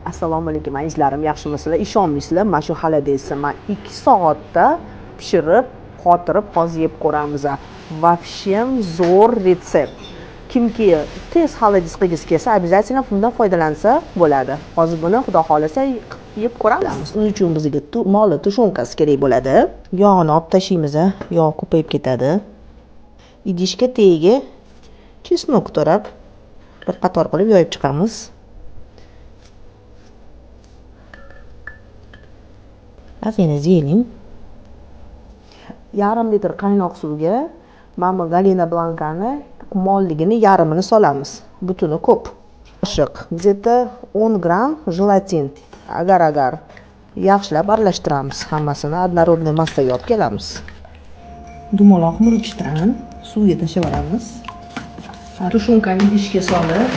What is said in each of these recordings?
Assalomu alaykum, azizlarim, yaxshimisizlar? Ishonmaysizlar, mana shu холодецni man 2 soatda pishirib, qotirib, hozir yeb ko'ramiz. Вообще zo'r retsept. Kimki tez холодец qilgisi kelsa, обязательно bundan foydalansa bo'ladi. Hozir buni Xudo xohlasa yeb ko'ramiz. Uning uchun bizga molni тушёнка si kerak bo'ladi. Yog'ini olib tashlaymiz, yog' ko'payib ketadi. Idishga tagiga чеснок to'rab, bir qator qilib yoyib chiqamiz. Ozgina зелень. Yarim litr qaynoq suvga mana bu Galina Blankani molligini yarmini solamiz. Butuni ko'p. Qoshiq, где-то 10 gramm jelatin. Agar-agar yaxshilab aralashtiramiz hammasini, однородный massaga olib kelamiz. Dumaloq murchdan suvga tashlab olamiz. Тушёнка ni idishga solib,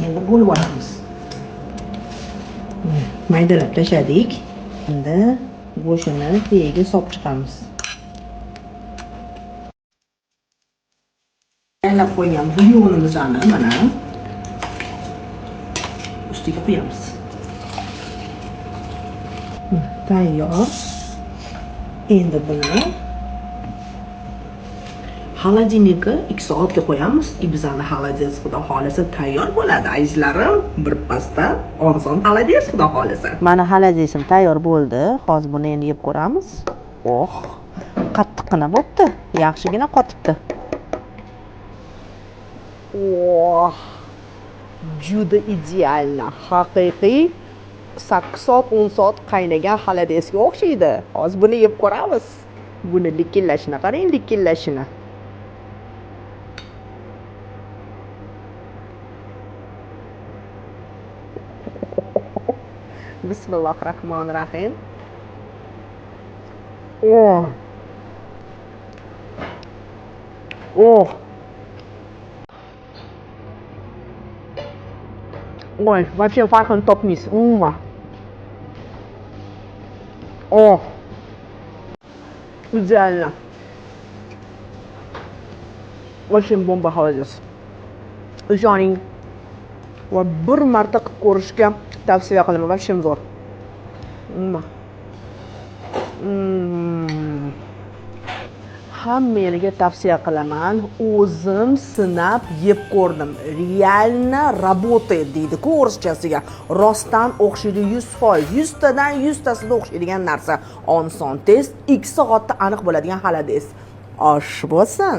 endi bo'lib olamiz. Maydalab tashladik. Endi go'shtini tagiga solib chiqamiz. Tayyorlab qo'ygan bulyonimizni mana ustiga quyamiz. Tayyor. Endi buni холодильник ka 2 soatga qo'yamiz. И bizani холодец Xudo xohlasa tayyor bo'ladi, azizlarim. Bir pasda oson холодец Xudo xohlasa. Mana холодец im tayyor bo'ldi. Hozir buni endi yeb ko'ramiz. Oh, qattiqqina bo'pti. Yaxshigina qotibdi. Oh, juda идеально. Haqiqiy 8 soat, 10 soat qaynagan холодец ga o'xshaydi. Hozir buni yeb ko'ramiz. Buni likillashini qarang, likillashini. Bismillahirrohmanirrohim. Oh. Oh. Ой, вообще farqini topmaysiz umuman. Oh. Идеально. Очень бомба холодец. Ishoning. Va bir marta qilib ko'rishga tavsiya qilaman. Вообще zo'r. Umuman. Hammanglarga tavsiya qilaman. O'zim sinab yeb ko'rdim. Реально работает deydi-ku o'rischasiga. Rostdan o'xshaydi 100%. 100 tadan 100 tasida o'xshaydigan narsa. Oson, tez, 2 soatda aniq bo'ladigan холодец. Osh bo'lsin.